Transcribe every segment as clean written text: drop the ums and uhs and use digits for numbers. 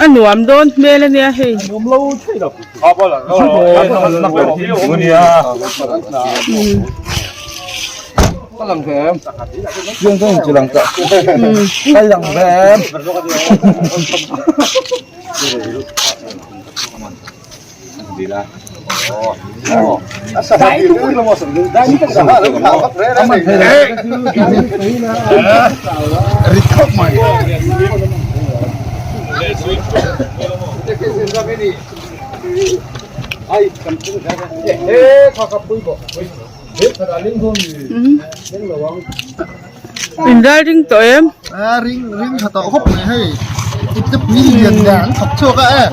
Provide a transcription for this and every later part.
A nuam dawn hmel a nia hei. In ral ring tawh em? A ring ring tha tawh khawp mai hei ipte pui lian lian an thawk chhuak a e.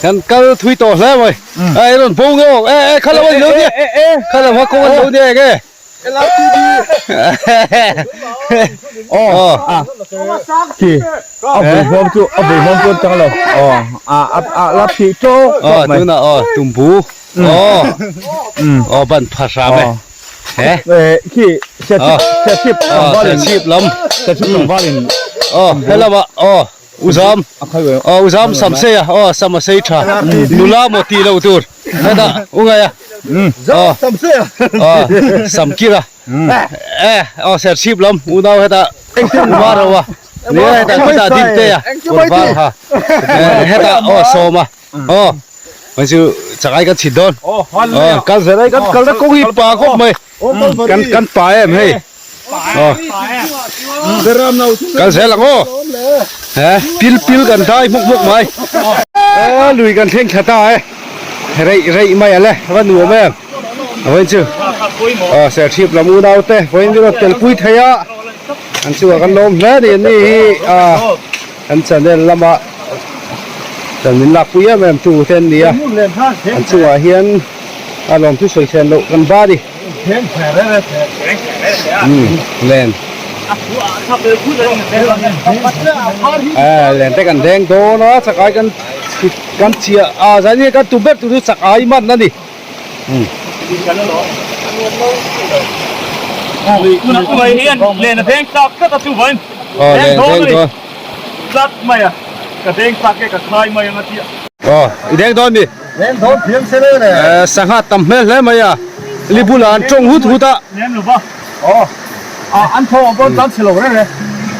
Kan kal thui tawh hle mai. Ai rawn bo nge aw. E e kha lo an lo nia. Kha lo ha kawng an lo nia enge. Aw a khi a vui hmawm chu a vui hmawm chu an chang lo aw a a a la phih tawk tawk mai. Aw tunah aw tumbu aw aw ban pha hram e. He khi serchhip serchhip tlangvalin serchhip lam serchhip tlangvalin aw helama aw U Zam, aw U Zam sam sei a, aw sam a sei tha, nula maw tih loh tur, hetah u ngaih a, aw aw sam kir a, e aw serchhip lam unau hetah uma ro a, nia hetah khawtah ding te a, kawr var ha, hetah aw sawm a, aw mai chu chakai kan chhit dawn, aw kal zel ai kan kalna kawng hi pa khawp mai, kan kan pa em hei. Kal zel ang aw he pil pil kan dai hmuk hmuk mai a lui kan thleng thla ta e reih reih mai ale va nuam em a vawiin chu aw serchhip lam unau te vawiin chu rawn telpui thei a an chungah kan lawm hle a ni ani hi a kan channel lama kan min lakpui em em tu te an ni a an chungah hian a lawmthu sawi chhen loh kan ba a ni. Len len te kan deng dawn a chak ai kan kan chiah a zan hi kan tum ber tur chu chak ai man a ni. Aw len deng dawn. Aw i deng dawn mi. Leng dawn thiam se le le. Sangha tam hmel hle mai a, li bulah an tawng hut hut a. Lem lo va. Aw. A an thaw ang pawn tlan chhe lo reng e.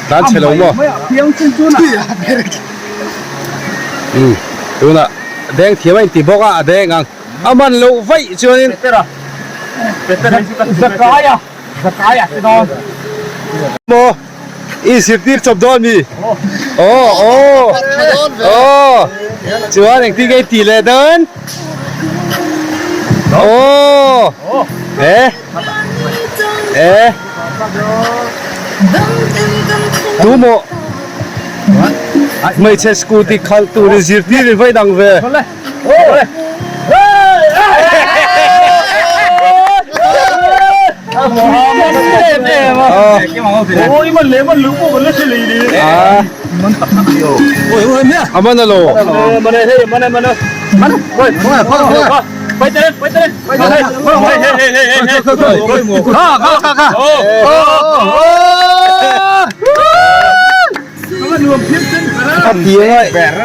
Tlan chhe lo maw? Piang chun chun a. Umm tunah deng thiam a inti bawk a, a deng ang. A man loh vaih chuanin. Petera. Petera hi chu ka Zakai a. Zakai a ti dawn. Maw? I zirtir chawp dawn mi? Aw aw aw chuan engtin nge i tih leh dawn? Aw e e tu maw hmeichhe scooty khalh tur i zirtir in vawi dang ve. Aman alo.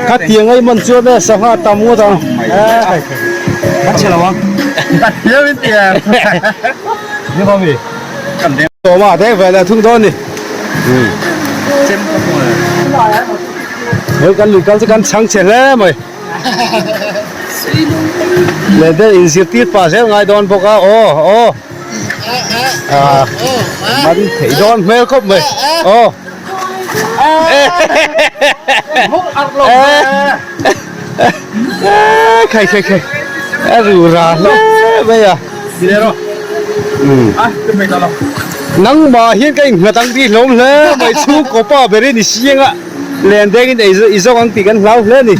Kha tiang ai man chuan e sangha tam ngawt ang. Tawma dek ve leh thung dawn ni. Hei kan lui kal chu kan chhang chhe hle mai. Leh den inzirtir pah zel ngai dawn bawk a aw aw. Man theih dawn hmel khawp mai aw. Khai khai khai a ru ra hle mai a nangmah hian ka innghat ang tih hlawm hle mai chhungkaw pa berin i siang a len dengin i zawk ang tih kan hlau hle a ni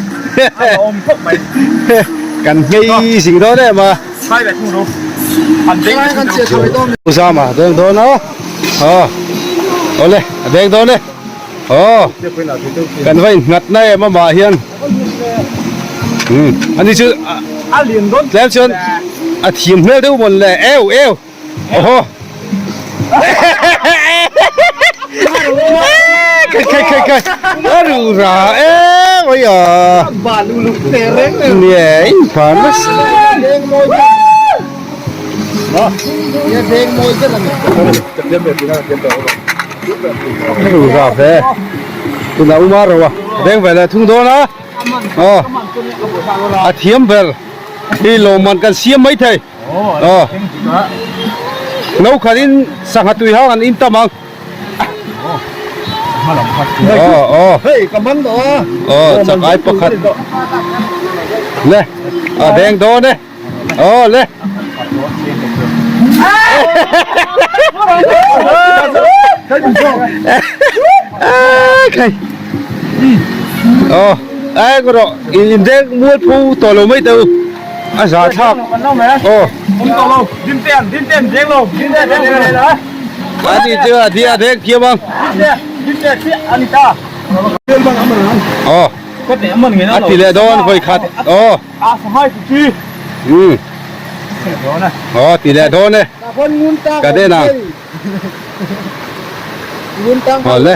kan nghei zing dawn em a. Zama deng dawn a aw awle a deng dawn e aw kan va innghat na em amah hian umm ani chu tlem chuan a thim hmel deuh mawn le eu eu Oho. Khai khai khai khai. Aru ra e oi a. Nè in phan mas. Aru ra ve. Tuna uma ro a. Deng ve le thung dawn a. Ờ. A thiam ber. Hi lawmman kan siam mai thei. Aw no khat in sangha tui hang an in tam ang aw aw hei ka man tawh a aw chakai pakhat le a deng dawn e aw le khai aw ai ko ro in deng mual phu tawh lo mai teh u. A za thlak aw a ni chu a thi a thek thiam ang aw a ti leh dawn vawi khat aw um aw ti leh dawn e ka den ang aw le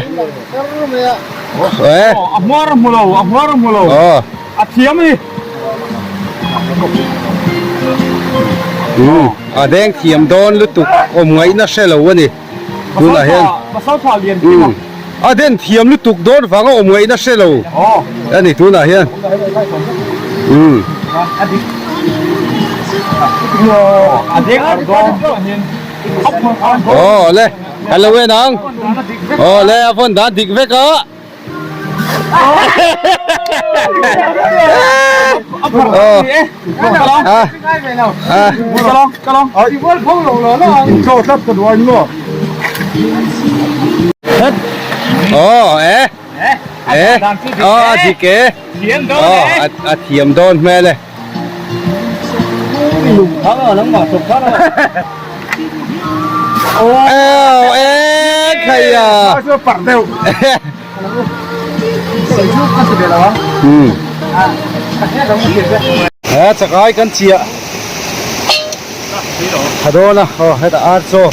e aw. A thiam a ni. Umm a deng thiam dawn lutuk awm ngaihna hre lo a ni tunah hian Pasaltha lian kim a. Umm a den thiam lutuk dawn vanga awm ngaihna hre lo a ni tunah hian umm. A deng ar dawn. Aw le hello en ang aw le a vawn dan dik vek a. A dik e a thiam dawn hmel e. He chakai kan chiah tha dawn a aw hetah ar chaw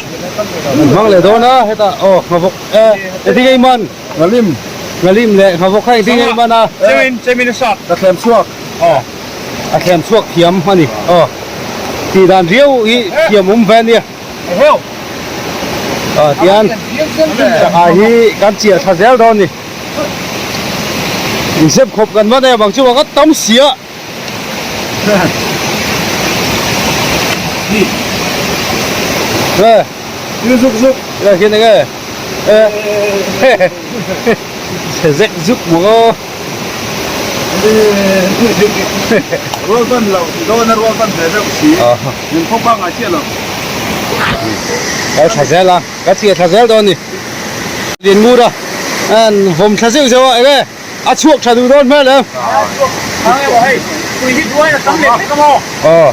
an hmang leh dawn a hetah aw nghavawk e engtin nge i man ngalim ngalim leh nghavawk kha engtin nge i man a ka thlem chhuak aw a thlem chhuak thiam a ni aw tih dan riau hi thiam awm ve a nia aw tian chakah hi kan chiah tha zel dawn a ni inzep khawp kan va nei avang chuan ka tam si a e zuk zuk khian enge e chhe zek zuk maw aw. Rual ban lo ti dawn a rual ban ve deuh si min khaw pangngai chiah lo. Ka tha zel a, ka chhiah thla zel dawn a ni. Lian ngur a, an vawm thla zeuh zeuh a, enge a chhuak tha duh dawn hmel em? Aw.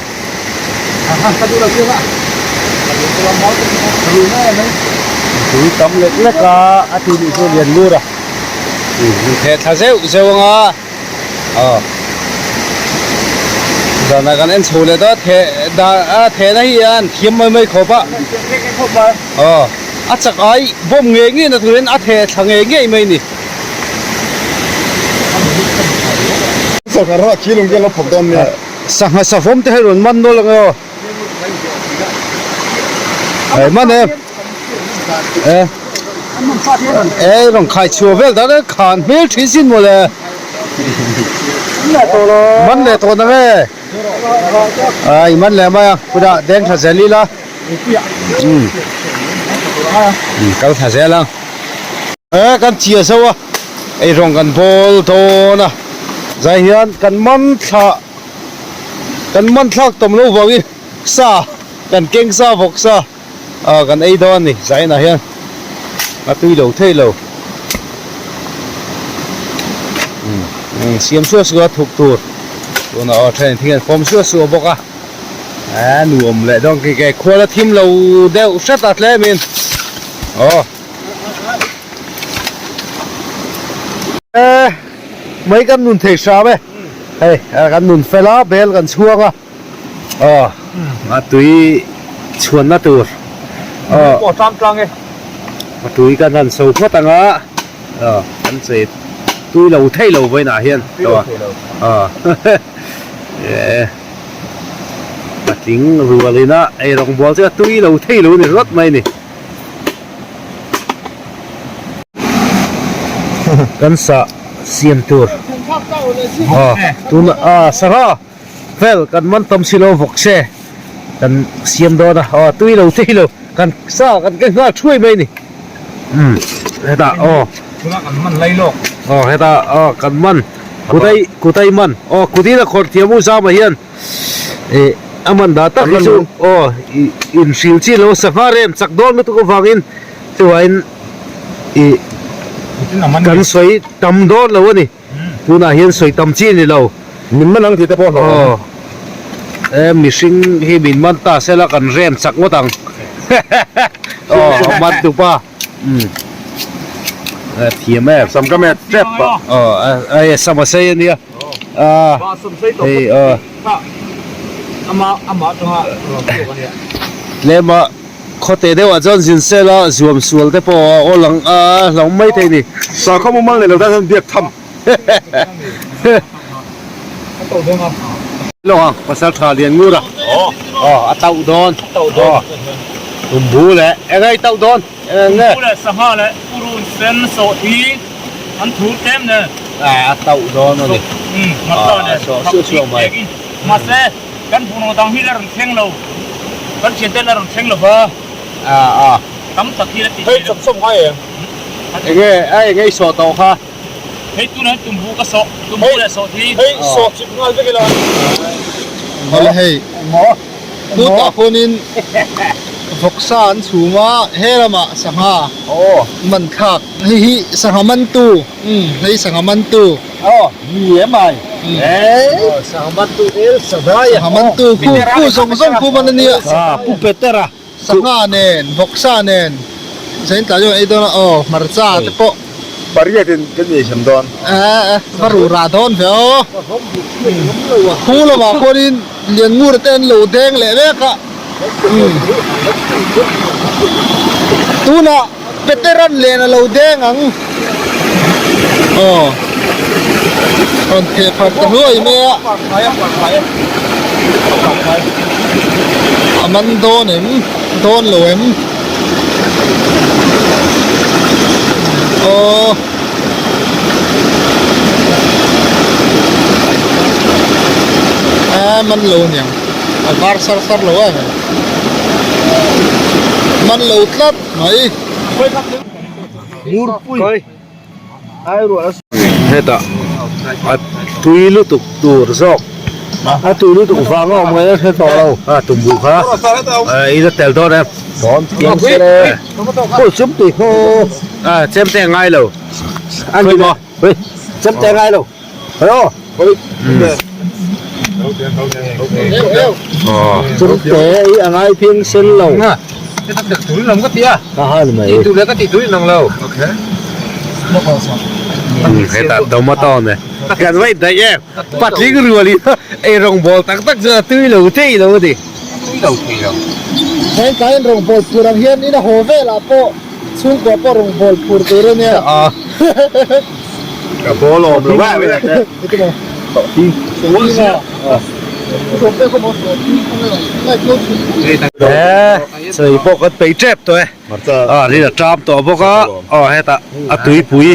Tui tam lek lek a, a ti nih chu lian ngur a. He thla zeuh zeuh anga aw zanah kan en chho leh dawn a the dan a thehna hi a an thiam mai mai khawp a aw a chak ai bawm ngei ngei na turin a theh thla ngei ngei mai a ni. Sangha savawm te hi rawn man nawlh ang e aw hei man em. E e rawn khai chhuah vel dan a khan hmel thin sin mawle man leh tawh nang e ai man leh mai a kutah deng tha zel ila umm kal tha zel ang e kan chiah zo a eirawng kan bawl dawn a zai hian kan man thla kan man thlak tawm lo vangin sa kan keng sa vawk sa. Ah kan ei dawn a ni zainah hian a tui lo thei lo umm siam suah suah a thuk tur tunah aw then thing an fawm suah suah bawk a. A nuam leh dawn khi ke khual a thim lo deuh hret a tlem in aw e mai kan nun thei hram e hei kan nun fel a bel kan chhuang a aw a tui chhuan na tur aw a tui kan han so phawt ang a aw kan chei tui lo thei lo vawiinah hian aw e. Patling rualin a eirawng bual chu a tui lo thei lo ni rawt mai a ni. Kan sah siam tur aw tuna a sangha vel kan man tam si lo vawk se kan siam dawn a aw tui lo thei lo kan sa kan keng nghal thuai mai a ni umm hetah aw aw hetah aw kan man. Kutai kutai man aw kutin a khawrh thiam u zama hian eh a man dah tak hi chu aw ih inhril chi lo sangha rem chak dawn lutuk avangin chuvain ih kan sawi tam dawn lo a ni tunah hian sawi tam chi a ni lo. Min man ang tih te pawh hlauh awm. Aw e mihring hi min man ta sela kan rem chak ngawt ang aw a man tupa. Thiam em. Sam ka met tep a. Aw ai sam a sei ania. A hei aw. Tlem a khawte deuh ah chuan zin sel a zuam sual te pawh a aw lang a hlauh mai thei ni. Sakhaw mumal nei lo tan chuan biak tham. Lawng ang pasal tha lian ngur a aw a tauh dawn aw tumbu leh eng a i tauh dawn eng nge tumbu leh sangha leh purun sen sawh hi an thur tlem nen a tauh dawn a ni a sawh suah mai mahse kan bungraw dang hi la rawn thleng lo kan thiante la rawn thleng lo va a a tam tak hi la ti thei lo eng nge a eng nge i sawh tawh kha. Hei tunah hian tumbu ka sawh, tumbu leh sawh hi. Hei sawh chip nghal vek ila. Hawla hei khutah khuanin vawksa an chhum a, he lamah sangha man thlak hei hi sangha mantu hei sangha mantu sangha mantu el sadai sangha mantu khu khu zawng zawng khu man ania pu Petera. Sangha nen, vawksa nen, zain tlai chuan ei dawn a, aw hmarcha te pawh. Pariat in kan ei sem dawn. Eh eh, va ru rah dawn ve aw. Khu lamah khuanin Lianngura te an lo deng leh mek a. Tunah Peteran len a lo deng ang. Aw, rawn theh phar ta hluai mai a. A man dawn em? Dawn lo em? Aw. A man lo aniang. A var sar sar lo a. Man lo tlat mai. Hetah a tui lutuk tur zawk a tui lutuk vang a awm ngai a hre tawh lo a tumbu kha i la tel dawn em dawn thiam se le pawh chum tui khaw a chem te ngai lo a ni maw chem te ngai lo hello chum te i a ngai phing sen lo ka han mai hetah tomato ne kan vaih daih em patling rual in ei rawngbawl tak tak chu a tui lo thei lo a ni Heng tlaiin rawngbawl phur ang hian in a haw velah pawh chhungkua pawh rawngbawl phur tur a nia. Ka bawl awm lo em e sawi pawh kan peih tep tawh e a rin a ṭam tawh bawk a aw hetah a tuipui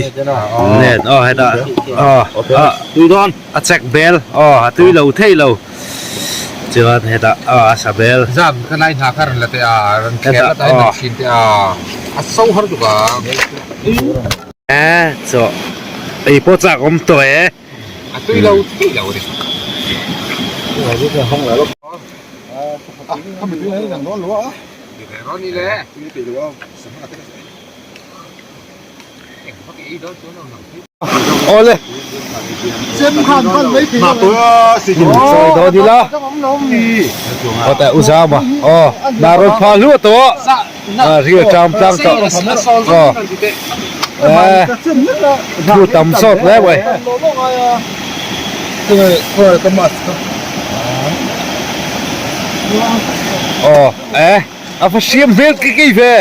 nen aw hetah aw a chek bel aw a tui lo thei lo. Chuan hetah aw a sa bel. Zam ka lai hna kha rawn la teh a, rawn khel la ta in thin teh a, a so har tuk a. E chaw ei pawh chak awm tawh e. A tui lo thei lo a ni. Awle. Sawi dawn ila Awta u zama aw na rawn pha hluah tawh a rial ṭam tlang tawh aw eh thu tam sawt hle mai. Aw eh a va hriam hmel ki kei ve.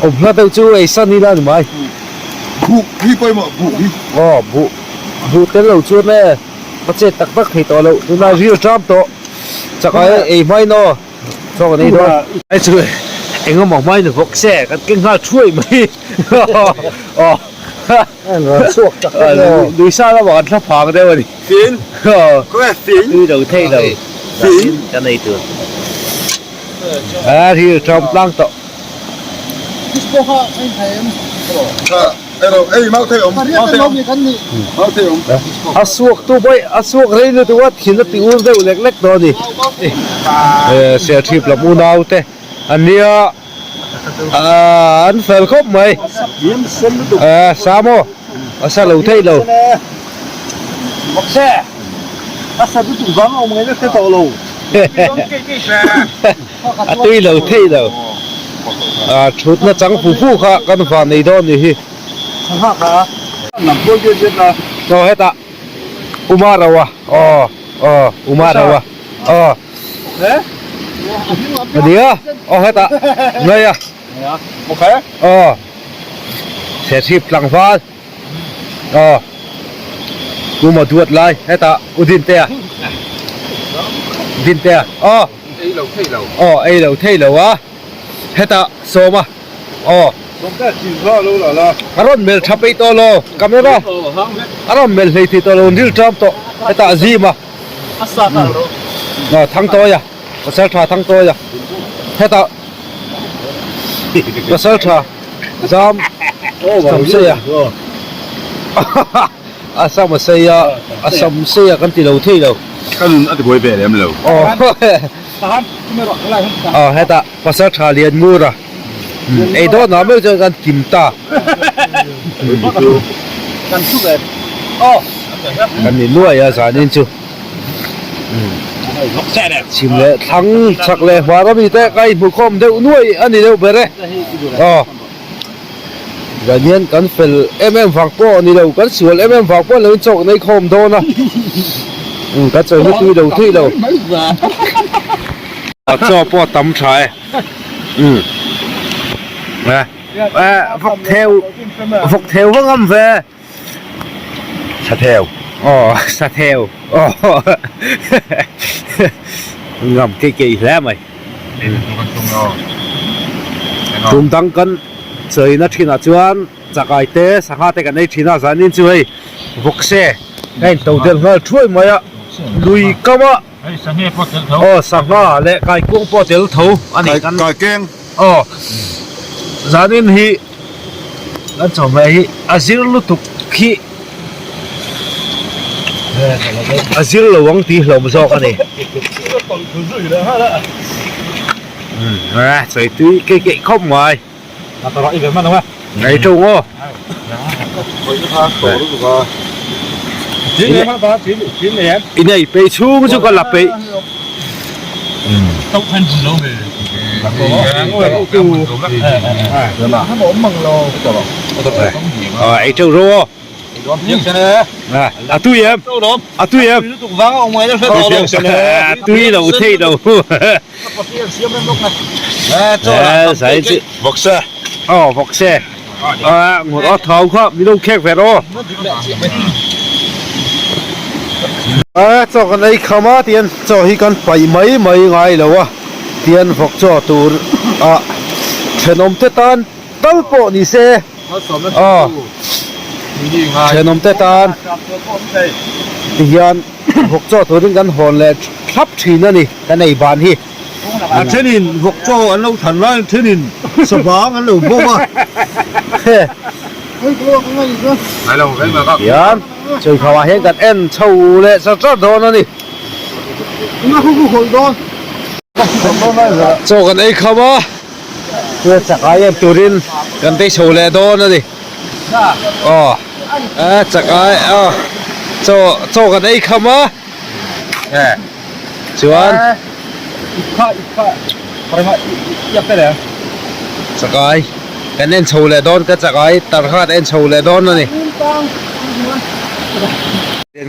Awm hla deuh chu ei san ila ni mai. Buh hi pawimawh buh hi. Aw buh buh tel lo chuan e va chet tak tak thei tawh lo tunah ril ṭam tawh chakai ei hmain aw chaw kan ei dawn. Ai chu eng emaw hmain vawk se kan keng nghal thuai mai aw lui sa lamah kan thla phang deuh a ni. Fin tui lo thei lo Fin kan ei tur a ril ṭam tlang tawh. A suak tu pawh a suak rei lutuk a thin a ti ur deuh lek lek tawh a ni. Serchhip lam unau te an nia an fel khawp mai. Sa maw a sa lo theih lo. A tui lo theih lo. Thutna chang fu fu kha kan van nei dawn ni hi. Aw hetah Uma Rawa aw aw Uma Rawa aw a nia aw hetah Ngaia aw Serchhip tlangval aw Uma duat lai hetah U Dintea Dintea aw aw ei lo thei lo a. Hetah sawma aw. A rawn mel tha peih tawh lo camera a rawn mel hlei thei tawh lo ril ṭam tawh hetah zima aw Thangtawia pasal tha Thangtawia hetah pasal tha zam Samseia a sam a sei a a sam sei a kan ti lo thei lo. Ka nun a ti buai ve lem lo. Aw hetah pasal tha lian ngur a ei dawn ah meuh chuan kan kim ta kan ni nuai a zanin chu chhim leh thlang chhak leh hmar ami te ka inhmukhawm deuh nuai a ni deuh ber e aw. Zan hian kan fel em em vang pawh a ni lo, kan sual em em vang pawh a ni lo in chawk nei khawm dawn a, kan chawi hi tui lo thei lo. Chaw pawh a tam tha e, umm eh vawk theu vawk theu va ngam ve. Satheu aw satheu aw ngam keih keih hle mai. Tum dang kan chawina thinah chuan chakai te sangha te kan ei thin a zanin chu hei vawkse a in to del nghal thuai mai a lui kam a aw sangha leh kaikuang pawh tel tho a ni kan aw zanin hi. Kan chawhmeh hi a zir lutuk khi a zir lo ang tih hlawm zawk a ni. Sawi tui keih keih khawp mai. Ngai teuh ngaw. I nei peih chhung chu ka la peih. Ei teuh ro aw. A tui em? A tui em? A tui lo thei lo. Vawkse. Aw vawkse. Ngawt a thau kha min lo khek ve rawh. Chaw kan ei kham a tihian chaw hi kan paih mai mai ngai lo a tihian vawk chaw tur ah thenawm te tan tal pawh ni se aw thenawm te tan tihian vawk chaw turin kan hawn leh thlap thin a ni kan ei ban hi. A thenin vawk chaw an lo than lai a thenin savang an lo bawm a. Hian chawihkhawm ah hian kan en chho leh char char dawn a ni. Chaw kan ei kham a, chak ai em turin kan tei chho leh dawn a ni. Aw eh chakai aw chaw chaw kan ei kham a eh chuan chakai kan en chho leh dawn ka chakai tar kha kan en chho leh dawn a ni.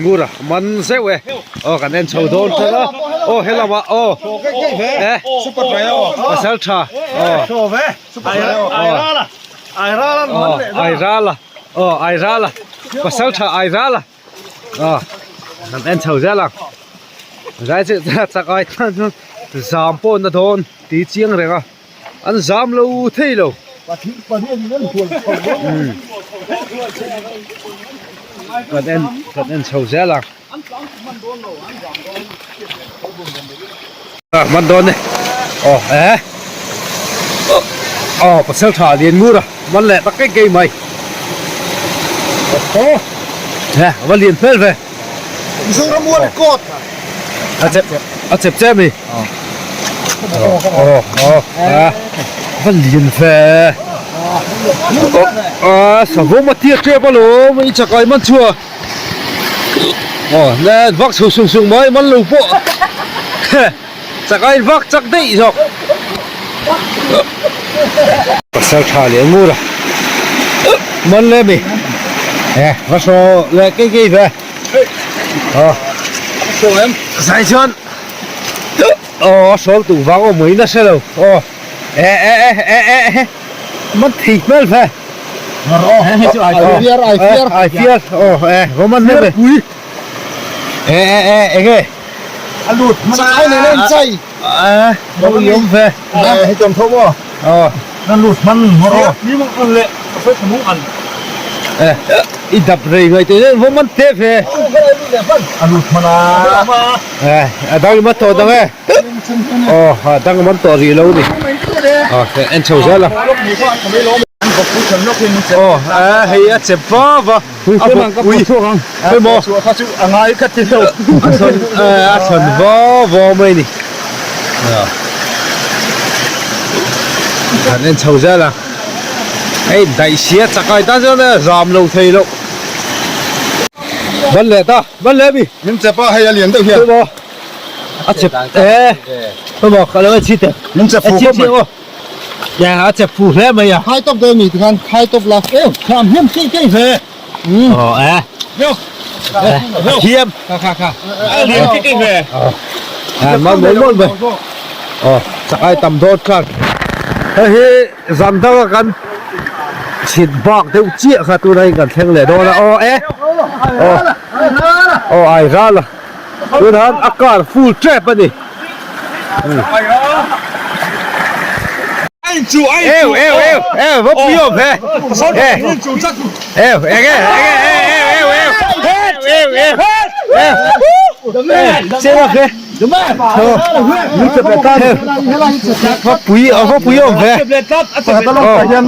Ngura man zeuh e aw kan en chho dawn tan a aw helamah aw eh pasal tha aw. Airala aw Airala pasal tha Airala aw an en chho zel ang zai chu chak ai tan chuan zam pawh na dawn tih chiang reng a an zam lo thei lo kan en kan en chho zel ang. Man dawn e aw eh aw pasal tha lian ngur a man leh tak keih keih mai aw he va lian fel ve Mizoram world record a chep a chep che mi aw aw a va lian ve a savawm a tia tep alawm i chakai man chu a. Aw nen vak chho sung sung mai man lo pawh chak a in vak chak daih zawk pasal tha leh ngur a man le mi e va saw leh kei kei ve aw zai chuan aw a sawl tuk vang awm mai nasa lo aw e e e e e man thei hmel ve. Ai fiar ai fiar ai fiar aw e roman hle mai pui e e e enge a lut chai nei len chai e lo yom ve e hei tawng tho maw aw nan lut hman maw ni mong an le a foi thamung an e i dap rei ngai te nen roman te ve a lut hman a e a dang ma to dang e aw a dang man to ri lo ni aw en chho zel a Aw a hei a chep va va a bawkpui hemaw a thawn a thawn va va mai ni kan en chho zel a hei daih sia chakai tan chuan a zam lo thei loh ban leh ta ban leh mi min chep a hei a lian deuh hian hemaw a chep e hemaw ka lo en chhi teh min chep fu khawp mai. Dạ, a chep fu hle mai a. Khai tawp dawn mi tikhan khai tawp la. Êu, kham hiam kei kei ve. Ờ à. Hiam. Kha kha kha. Hiam kei kei ve. À, man mol mol mai. Ờ, chak ai tam dawt khan. Hei hi zan danga kan chhit bak deuh chiah kha tuna in kan thleng leh dawn a. Aw e. Aw. Aw ai ral a. Tunah a car full trap a ni. Eu eu eu eu va pui awm he. Eu enge enge eu eu eu eu eu che la he. Va pui va pui awm he.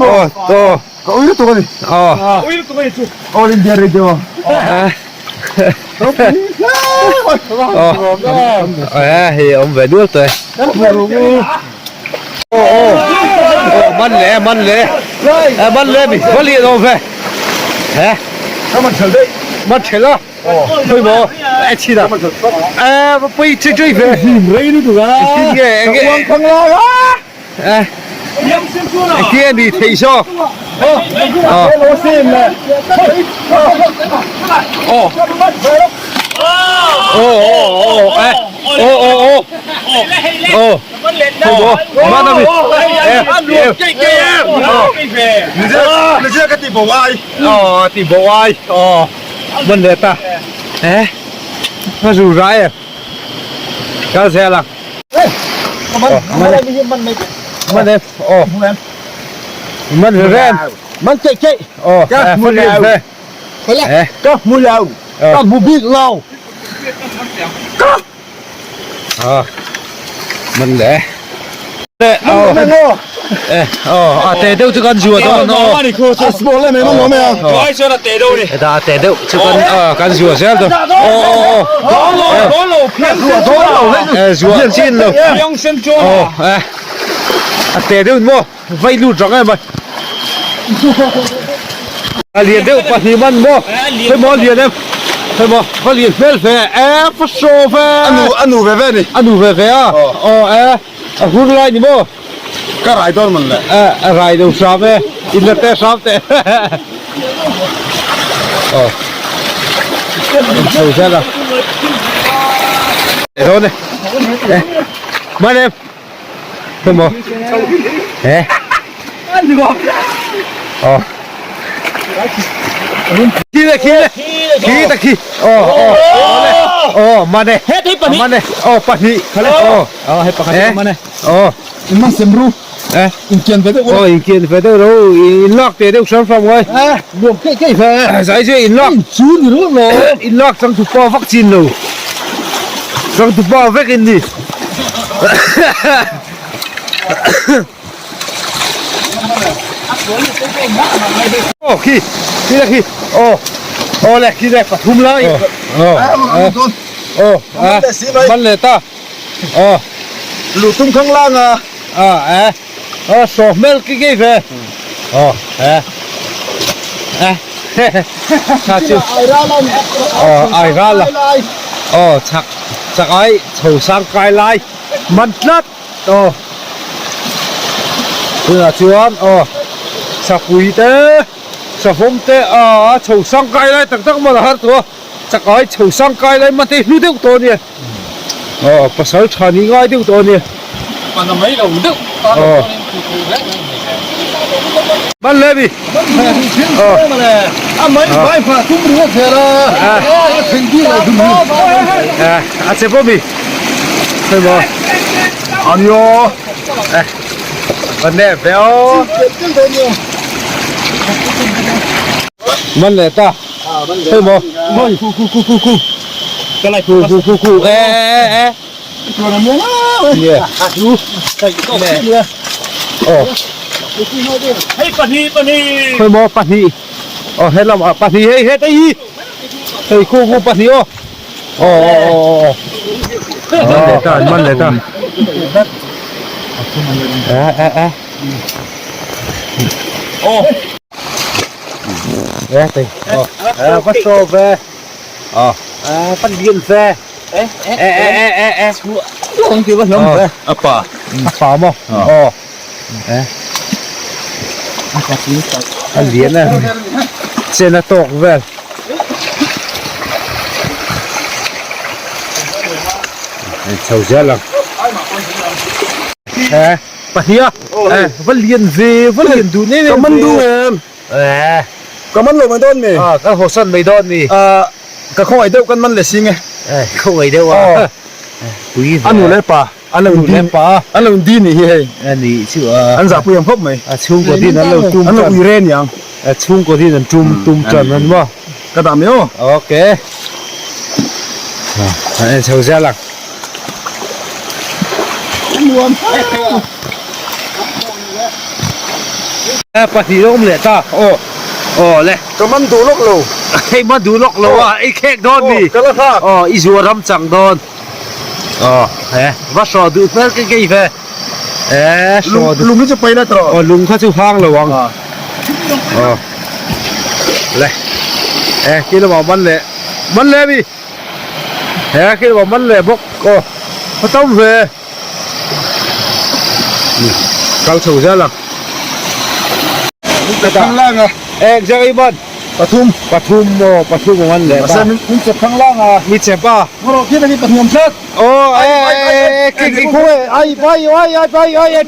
Oh oh. Ka ui lutuk a ni. Aw. Ui lutuk a ni chu. All India Radio. Aw. Eh hei awm ve dual tawh e. Aw aw. Aw man le man le. Eh man le mi va lian awm ve. He. Ka man thel daih. Man thel a. Khawi maw eh chhin a. Eh va pui chui chui ve. Rei lutuk a. Engtin nge enge. Ka uang thang lai a. Eh engtin a ni theih zawk aw aw aw aw eh aw aw aw aw mana mi eh eh ka ti bo ai aw ti bo ai aw man le ta eh ka zu rai em kal zel ang Man em oh man rem man chạy chạy oh Ka mu lo eh ka mu lo ka mu bik lo ka ah man le oh eh oh a te deuh chu kan zua dawn no a small le mai man lo mai a Ai chuan a te deuh ni. Da te deuh chu kan kan zua zel dawn oh oh oh Dawn lo phian zua dawn lo eh zua chin lo Phiang sen chuan oh eh a te deuh maw vai lut rang em mai. A lian deuh pahnih man maw hei maw a lian em hei maw va lian hmel ve e va saw ve a nu a nu ve ve a ni a nu ve ve a aw e a hur lai ni maw ka rai dawn man le e a rai lo hram e in la te hram teh aw in chho zel a dawn e e man em Hei maw he aw khi le khi le khi ta khi aw aw aw mane mane aw pahnih aw aw hei pakhat chu mane aw in man sem ru eh in kian ve deuh aw in kian ve deuh ro in lak te deuh hram hram ngai eh nuam keih keih ve zai chu in lak chu ni ru lo in lak chang tu pa vak chin lo chang tu pa vek in ni Aw khi khi le khi aw aw le khi le pathum lai aw aw aw man le ta aw lu tum khang lang a a e aw saw hmel ki ki ve aw e e tha chu aw ai ral a aw chak chak ai chho sang kai lai man tlat aw tunah chuan aw sapui te savawm te a chho sang kai lai tak tak man a har tawh a chak ai chho sang kai lai man te hi hlu deuh tawh a nia aw pasal tha ni ngai deuh tawh a nia pana mai lo deuh aw man le mi aw a mai mai pha tum ru thera a theng bi lo dum a che pawh mi hei maw anio van neh ve aw man le ta hei maw khu khu khu khu khu khu khu khu khu e e e Hei pahnih pahnih. Khoi maw pahnih. Aw he lam ah pahnih hei he tei hi. Hei khu khu pahnih aw. Aw aw aw aw. Man leh ta man leh ta. Eh eh eh. Aw. Eh tei. Aw. Eh va saw ve. Aw. Eh pan lian ve. Eh eh eh eh eh. Ang ti va hlawm ve. A pa. A pa maw? Aw. Eh. A lian a. Chen a tawk vel. Chho zel ang. Eh, pahnih a. Eh, va lian ve, va lian duh nem em. Ka man duh em. Eh. Ka man lo mai dawn mi. Ah, kan hawsan mai dawn mi. Ah, ka khawngaih deuh kan man leh sing e. Eh, khawngaih deuh a. Pui ve. A nu leh pa. An lo in pa. An lo in di nih hi hei. A nih chu a. An zahpui ang khawp mai. A chhungkaw din an lo tum tan. An lo ui re niang. A chhungkaw din an tum tum tan an maw. Ka dah mai aw. Okay. An en chho zel ang. Nuam. Pahnih a awm leh ta aw aw le. Ka man duh lawk lo. Hei man duh lawk lo a i khek dawn mi. Ka la thlak. Aw i zuar ram chang dawn. Aw he va hraw duh hmel ka kei ve. E hraw duh. Lung hi chu pai la tawh. Aw lung kha chu hang lo ang. Aw le e khi lamah man leh man leh mi. He khi lamah man leh bawk aw a tam ve. Kal chho zel ang. Thang lang a. Eng zek ei man. Pathum. Pathum maw pathum ang an leh ta. Mahse min chep thang lang a. Mi chep a. Ngaw khi taki pathum tlat. Aw e e e ki ki khu e ai pai ai ai pai ai ai.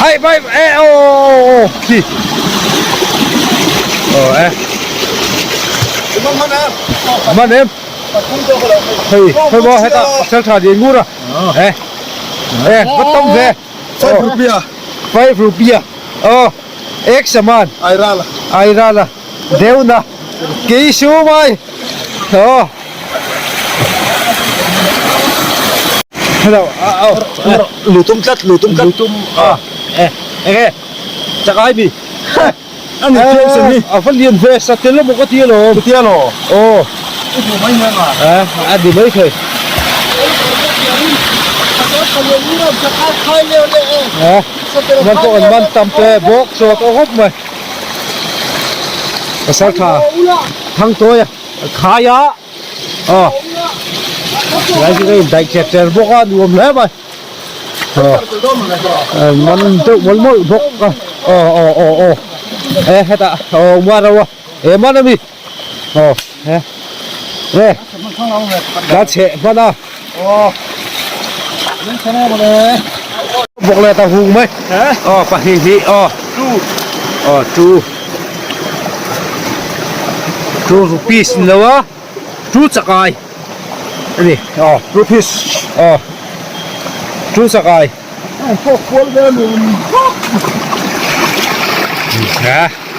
Ai pai e o khi. Aw e. Man em. Man em. Hei hei maw heta pasal tha lian ngur a e e va tam ve 5 rupia 5 rupia aw ek saman ai ral ai ral a deuna kei su mai aw hello a aw lu tum tlat lu tum tlat lu tum a e enge chakai mi A ni thiam sen hi. A va lian ve sa tel emaw ka ti alawm. Ka ti alaw. Aw. I hmu mai hian a. A a ni mai thei. A man pawh an man tam te bawk chaw tawh khawp mai. Pasal tha Thangtawi a khai a aw lai chu ka indaih cher cher bawk a nuam hle mai aw man deuh mawlh mawlh bawk a aw aw aw aw e hetah aw man a e man ami aw he e ka chheh hman a bawk leh ta hung mai aw pahnih hnih aw aw two two rupees ni lo a two chakai a ni aw rupees aw two chakai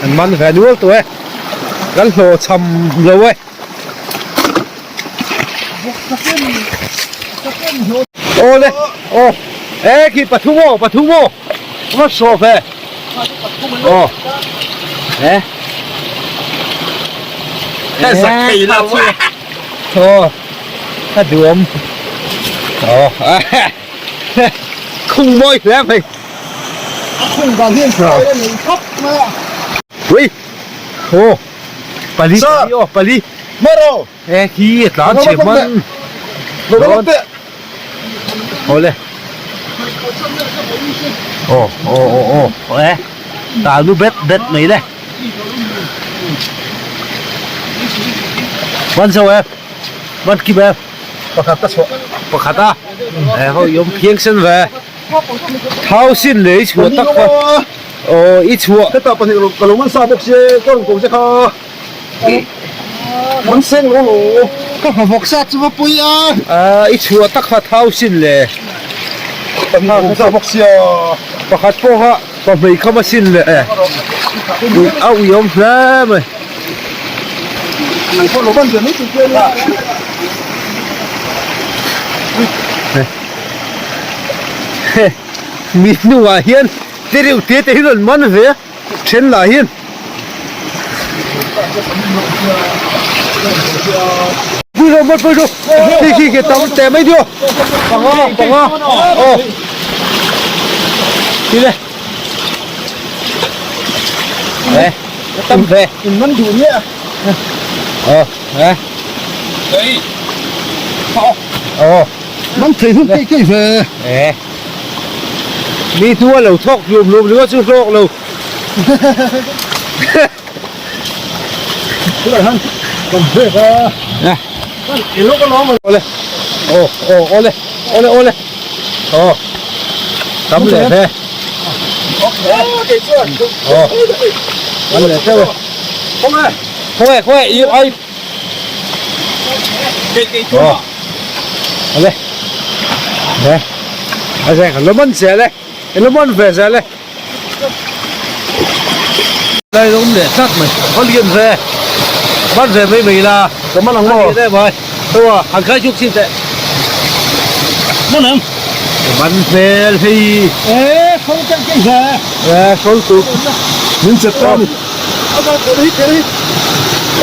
an man ve nual tawh e kan hlawh chham lo e. Awle aw e khi pathum aw pathum aw va sawh ve aw e aw a duam aw khung mawi hle mai khung dan hian khawp mai a ui aw Pali pali aw pali Maro e khi a tlan chhe hman dawn awle aw aw aw aw e tal nu bet bet mai le man zo em man kim em pakhat ka chhuah pakhat a e ho i awm phiang sen ve thau sin lei chhuah tak kha Aw i chhuah. Hetah pahnih ka lo man sa bawk se ka rawn ko che kha. Man seng lo lo. Ka hmawk sa chu va pui a. A i chhuah tak kha thau sin le. Pahnih ka lo sa bawk sia. Pakhat pawh kha pahmei kham a sin le. A ui awm hle mai. Nang pawh lo ban ve mai tur che ania. Mi hnungah hian te reuh te te hi rawn man ve a then lah hian pui rawh man pui rawh khi khi khi tam teh mai dio panga panga aw ti le e tam ve in man duh nia ờ e aw Man thei hun keih keih ve. E. Mi hnua lo thawk hlum hlum ringawt chu hlawk lo. Tunah hian kan vek a. E. Lawk alawm awle. Aw aw awle awle awle. Aw. Tam leh ve. Aw. Tam leh teuh e. Khawnge. Khawnge khawnge i ai. Aw. Ale. He. A zeng a lawm an zel e. I lawm an ve zel e. Lai lawm leh tlat mai. Va lian ve. Ban ve mai mai la. Ka man ang maw? Lian em ai. Aw han khai chuk chin teh. Man ang. Man hmel hei. E khaw teh teh ve. E khaw tu. Min chet ta ni.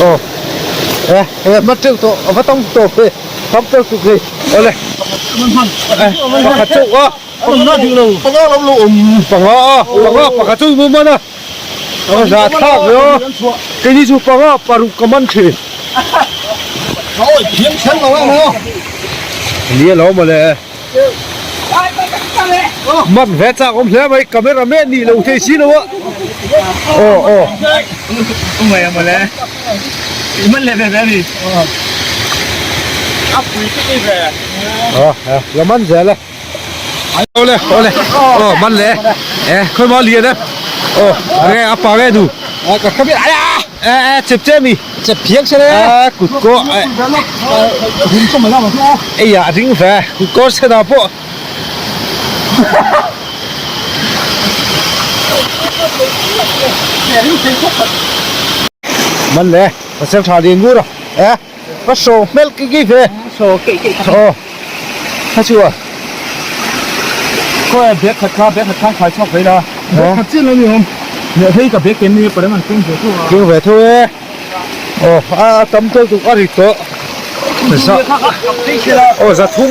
Aw. E e man teuh tawh a va tam tawh ve. Tam teuh tuk hei. Awle. Pakhat chauh a. Panga lam lo awm. Panga a. Panga pakhat chu i man a. A za thlak ve aw. Keini chu panga paruk ka man thin. Awi thiam kher lo em aw. Ni lo mawle. Man ve chak awm hle mai camera man nih lo thei si lo a. Aw aw. Mai a mawle. I man leh ve ve ani. A pui te ei ve. Aw la man zel e. Awle awle aw man leh e. E khawi maw lian e. Aw nge a pa nge nu. Ka khabi a e e chep che mi. Chep phiang se le. A kut ko ei a ring ve kut ko se da pawh. Man le pasal tha lian ngur a e va saw hmel ki ki ve saw keih keih aw kha chu a khaw bag khat kha bag khat khan khai chhuak ve la bag khat chian lo ni awm leh hei ka bag ken ni pareng an keng ve thu a keng ve thu e aw a tam tawk tuk a ri tawh za aw za thum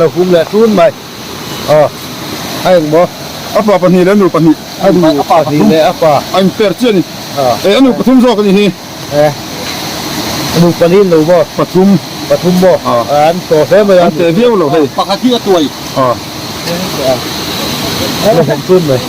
lo hum leh tun mai aw a eng maw a pa pahnih leh nu pahnih a nu pahnih leh a pa a in per chian ni. E anu pathum zawk ani hi. E anu pali an lo maw? Pathum. Pathum maw? An tawh hle mai a. An teh viau lo hei. Pakhat hi a tuai. A hawm chun mai.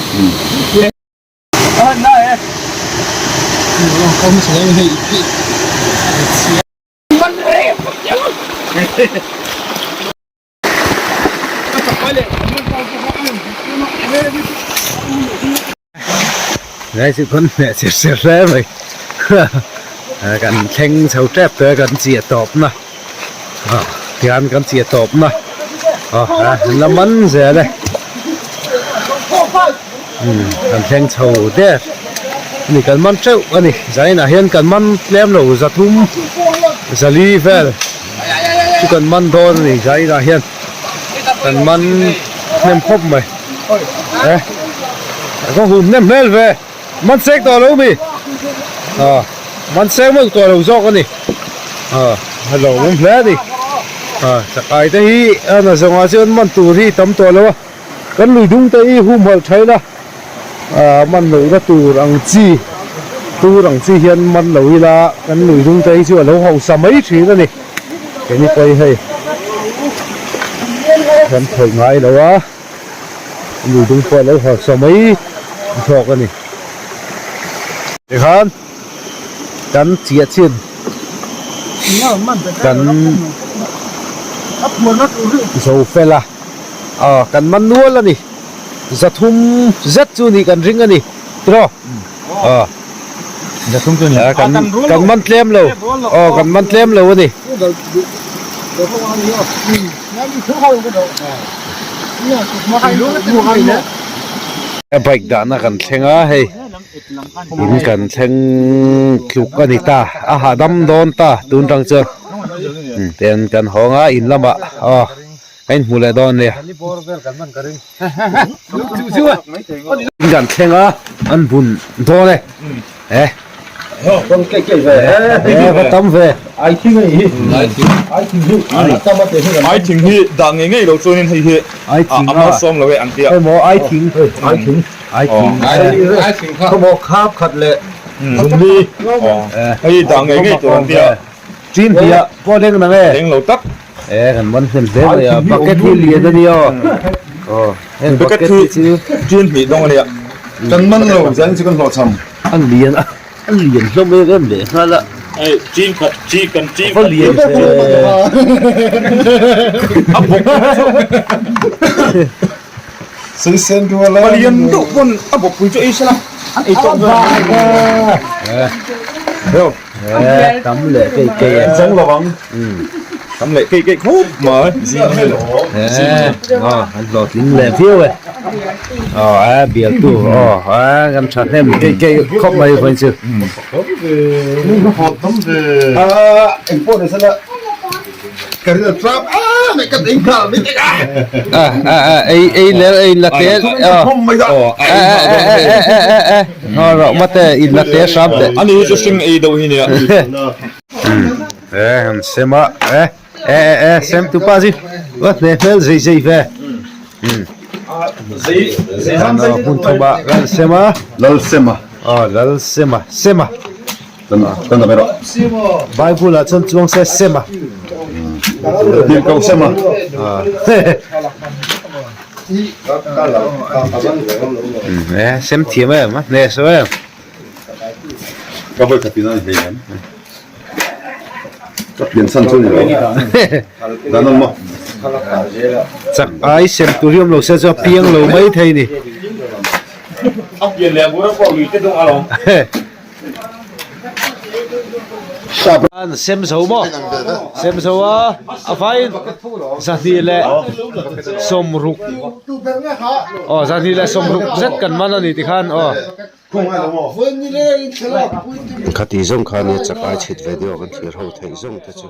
Ngai chu kan hmeh chir chir hle mai kan thleng chho tep te kan chiah tawp na tihian kan chiah tawp na an la man zel e kan thleng chho der ani kan man teuh ani zainah hian kan man tlem lo zathum zali vel. Chu kan man dawn a ni zainah hian kan man hnem khawp mai e ka hum hnem hmel ve man sek tawh lo mi ah man sek mawlh tawh lo zawk a ni ah a lo awm hle a ni ah chakai te hi a na zawngah chuan man tur hi tam tawh lo a kan lui dung te hi humhalh thain a ah man lohna tur ang chi tur ang chi hian man lo ila kan lui dung te hi chu a lo hausa mai thin a ni keini pawh hi hei kan thawih ngai lo a lui dung pawh a lo hausa mai zawk a ni tikhan kan chiah chin kan zo fel a. Aw kan man nual a ni. Zathum zet chu nih kan ring a ni tiraw? Aw. Zathum chu ni. Kan kan man tlem lo. Aw kan man tlem lo a ni. Bike dahna kan thleng a hei in kan thleng tluk a ni ta a hahdam dawn ta tun tang chuan ten kan hawng a in lamah aw. Ka inhmu leh dawn nia. Kan thleng a, an bun dawn e. E. E va tam ve. Ai thing a ni hi. Ai thing hi dah ngei ngei lo chuanin hei hi a malsawm lo e an tia. Emaw ai thing. Ai thing. Ai thing. Ai thing kha. Khawmaw khap khat leh zumli. Hei dah ngei ngei tur an tia. Chin hnih ah pawh leng nang e. Leng lo tak. E kan man hnem hle mai a bucket hi lian a nia aw heng bucket hi chu tin hnih dawng a nia kan man lo zan chu kan hlawh cham a lian a a lian hlawm em em leh nghal a ei chin khat chi kan chi a lian hle a bawk sei sen rual a lian deuh pawn a bawk pui chu ei sela an ei tawh vel Tam leh keih keih e. Chang lo ang. Tam leh keih keih khawp mai. Aw an hlawhtling leh viau e. Aw a bialtu aw a kan tha hnem keih keih khawp mai vawiin chu. A engpawh ni sela ka rin a trap a mai ka ding kha min tek a. A a a ei ei leh ei la te aw. A a a a a a. Ngaw rawh mate in la te hram teh. Ani hi chu hring ei deuh hi nia. E han sem a e e e sem tu pa chi va hne hmel zei zei ve. Hmun thum ah kan sem a. Lal sem a. Aw lal sem a sem a. Kan dam erawh. Bible ah chuan chuang se sem a. Dil ko sem a. E sem thiam em a hne saw em. Ka vawi khat in a ni hlei em. Ka pian chhan chu ni lo. Dan awm maw? Chak ai sem tur hi awm lo se chu a piang lo mai thei ni. A pian leh bur a pawh lui te dawng alawm. An sem zo maw? Sem zo a, a vaiin zahnih leh sawmruk aw zahnih leh sawmruk zet kan man a ni tikhan aw. Khati zawng kha nia chakai chhit video kan thlir ho theih zawng te chu.